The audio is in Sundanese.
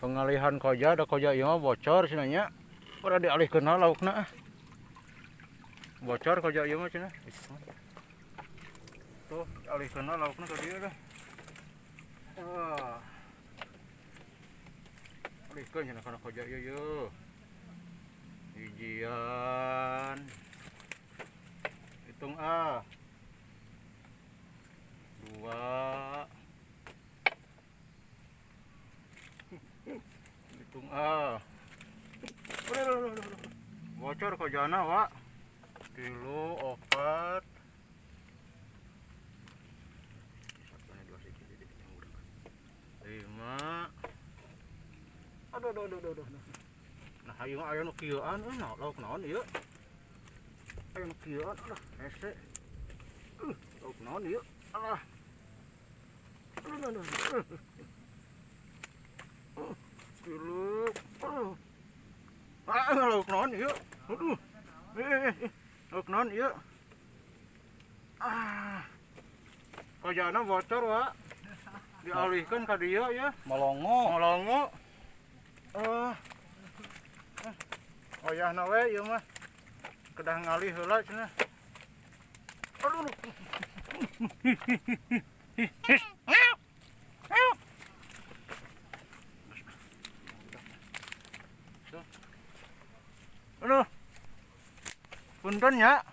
Pengalihan koja, da koja ieu mah bocor cenah nya. Pada dialihkeun laukna ah. Bocor koja ieu mah cenah. Tuh, alihkeun laukna ka dieu dah. Ah. Alihkeun cenah kana koja ieu yeuh. Hijian. Hitung ah. 2. Hitung ah. Bocor kojana, Wak. 3, 4. 5. Aduh, aduh, aduh, aduh, aduh. Nah, ayo aya nu kieuan euy, nah, lauk naon ieu? Aya nu kieuan, aduh, hese. Lauk naon ieu? Alah. Aduh, aduh, aduh. Tilu. Aduh. Ah, lauk naon ieu? Aduh. Lauk naon ieu? Ah. Kojana bocor, Wak. Dialihkan ka dieu ya. Molongo. Molongo. Oyahna we ieu mah. Kedah ngalih heula cenah. Aduh. Aduh. Punten nya.